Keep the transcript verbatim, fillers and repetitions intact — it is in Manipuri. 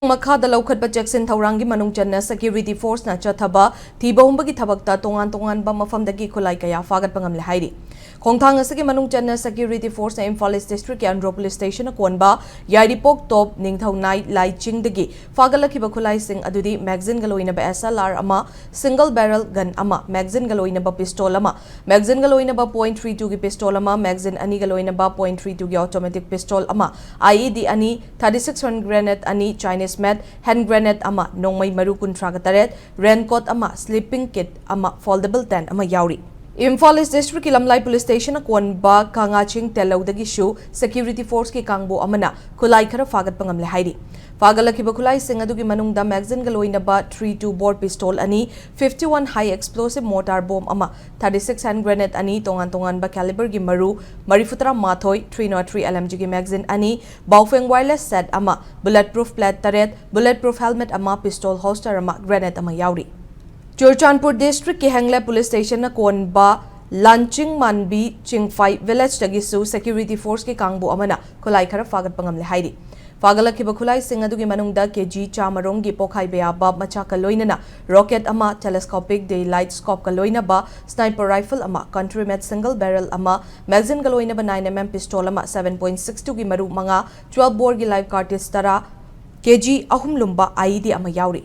ꯃꯈꯥꯗ ꯂꯧꯈꯠꯄ ꯆꯦꯛꯁꯤꯟ ꯊꯧꯔꯥꯡꯒꯤ ꯃꯅꯨꯡ ꯆꯟꯅ security force ꯅ ꯆꯠꯊꯕ ꯊꯤꯕ ꯍꯨꯝꯕꯒꯤ ꯊꯕꯛꯇ ꯇꯣꯉꯥꯟ ꯇꯣꯉꯥꯟꯕ ꯃꯐꯝꯗꯒꯤ ꯈꯨꯠꯂꯥꯏ ꯀꯌꯥ ꯐꯥꯒꯠꯄ ꯉꯝꯂꯦ ꯍꯥꯏꯔꯤ꯫ ꯈꯣꯡꯊꯥꯡ ꯑꯁꯤꯒꯤ ꯃꯅꯨꯡ ꯆꯟꯅ security force ꯅ ꯏꯝꯐꯥꯜ ꯏꯁ ꯗꯤꯁꯇ꯭ꯔꯤꯛꯀꯤ ꯑꯟꯗ꯭ꯔꯣ ꯄꯨꯂꯤꯁ ꯁ꯭ꯇꯦꯁꯟꯅ ꯀꯣꯟꯕ ꯌꯥꯏꯔꯤꯄꯣꯛ ꯇꯣꯞ ꯅꯤꯡꯊꯧ ꯅꯥꯏꯠ ꯂꯥꯏꯆꯤꯡꯗꯒꯤ ꯐꯥꯒꯠꯂꯛꯈꯤꯕ ꯈꯨꯠꯂꯥꯏꯁꯤꯡ ꯑꯗꯨꯗꯤ magazine ꯒ ꯂꯣꯏꯅꯕ S L R ꯑꯃ, single barrel gun ꯑꯃ, magazine ꯒ ꯂꯣꯏꯅꯕ pistol ꯑꯃ, magazine ꯒ ꯂꯣꯏꯅꯕ point three two ꯒꯤ pistol ꯑꯃ, magazine ꯑꯅꯤꯒ ꯂꯣꯏꯅꯕ point three two ꯒꯤ automatic pistol ꯑꯃ, I E D ꯑꯅꯤ, thirty six hand grenade ꯑꯅꯤ, Chinese made hand grenade ꯑꯃ, ꯅꯣꯡꯃꯩ ꯃꯔꯨ ꯀꯨꯟꯊ꯭ꯔꯥꯒ ꯇꯔꯦꯠ, raincoat ꯑꯃ, sleeping kit ꯑꯃ, foldable tent ꯑꯃ ꯌꯥꯎꯔꯤ꯫ ꯏꯝꯐꯥꯜ ꯏꯁ ꯗꯤꯁꯇ꯭ꯔꯤꯛꯀꯤ ꯂꯝꯂꯥꯏ ꯄꯨꯂꯤꯁ ꯁ꯭ꯇꯦꯁꯟꯅ ꯀꯣꯟꯕ ꯀꯥꯉꯥꯆꯤꯡ ꯇꯦꯜꯂꯧꯗꯒꯤꯁꯨ security force ꯀꯤ ꯀꯥꯡꯕꯨ ꯑꯃꯅ ꯈꯨꯠꯂꯥꯏ ꯈꯔ ꯐꯥꯒꯠꯄ ꯉꯝꯂꯦ ꯍꯥꯏꯔꯤ꯫ ꯐꯥꯒꯠꯂꯛꯈꯤꯕ ꯈꯨꯠꯂꯥꯏꯁꯤꯡ ꯑꯗꯨꯒꯤ ꯃꯅꯨꯡꯗ magazine ꯒ ꯂꯣꯏꯅꯕ three two bore pistol ꯑꯅꯤ, fifty one high explosive mortar bomb ꯑꯃ, thirty six hand grenade ꯑꯅꯤ, ꯇꯣꯉꯥꯟ ꯇꯣꯉꯥꯟꯕ caliber ꯒꯤ ꯃꯔꯨ ꯃꯔꯤꯐꯨꯇꯔꯥ ꯃꯥꯊꯣꯏ, three not three L M G ꯒꯤ magazine ꯑꯅꯤ, Baofeng wireless set ꯑꯃ, bullet proof plate ꯇꯔꯦꯠ, bullet proof helmet ꯑꯃ, pistol holster ꯑꯃ, grenade ꯑꯃ ꯌꯥꯎꯔꯤ꯫ ꯆꯨꯔꯆꯥꯟꯄꯨꯔ ꯗꯤꯁꯇ꯭ꯔꯤꯛꯀꯤ ꯍꯦꯡꯂꯦ ꯄꯨꯂꯤꯁ ꯁ꯭ꯇꯦꯁꯟꯅ ꯀꯣꯟꯕ ꯂꯥꯟꯆꯤꯡ ꯃꯥꯟꯕꯤ ꯆꯤꯡꯐꯥꯏ ꯚꯤꯂꯦꯖꯇꯒꯤꯁꯨ security force ꯀꯤ ꯀꯥꯡꯕꯨ ꯑꯃꯅ ꯈꯨꯠꯂꯥꯏ ꯈꯔ ꯐꯥꯒꯠꯄ ꯉꯝꯂꯦ ꯍꯥꯏꯔꯤ꯫ ꯐꯥꯒꯠꯂꯛꯈꯤꯕ ꯈꯨꯠꯂꯥꯏꯁꯤꯡ ꯑꯗꯨꯒꯤ ꯃꯅꯨꯡꯗ K G ꯆꯥꯃꯔꯣꯝꯒꯤ ꯄꯣꯈꯥꯏꯕ ꯌꯥꯕ ꯃꯆꯥꯛꯀ ꯂꯣꯏꯅꯅ rocket ꯑꯃ, telescopic daylight scope ꯀ ꯂꯣꯏꯅꯕ sniper rifle ꯑꯃ, country made single barrel ꯑꯃ, magazine ꯒ ꯂꯣꯏꯅꯕ nine M M pistol ꯑꯃ, seven point six two ꯒꯤ ꯃꯔꯨ ꯃꯉꯥ, twelve bore ꯒꯤ live cartridge ꯇꯔꯥ, K G ꯑꯍꯨꯝ ꯂꯨꯝꯕ I E D ꯑꯃ ꯌꯥꯎꯔꯤ꯫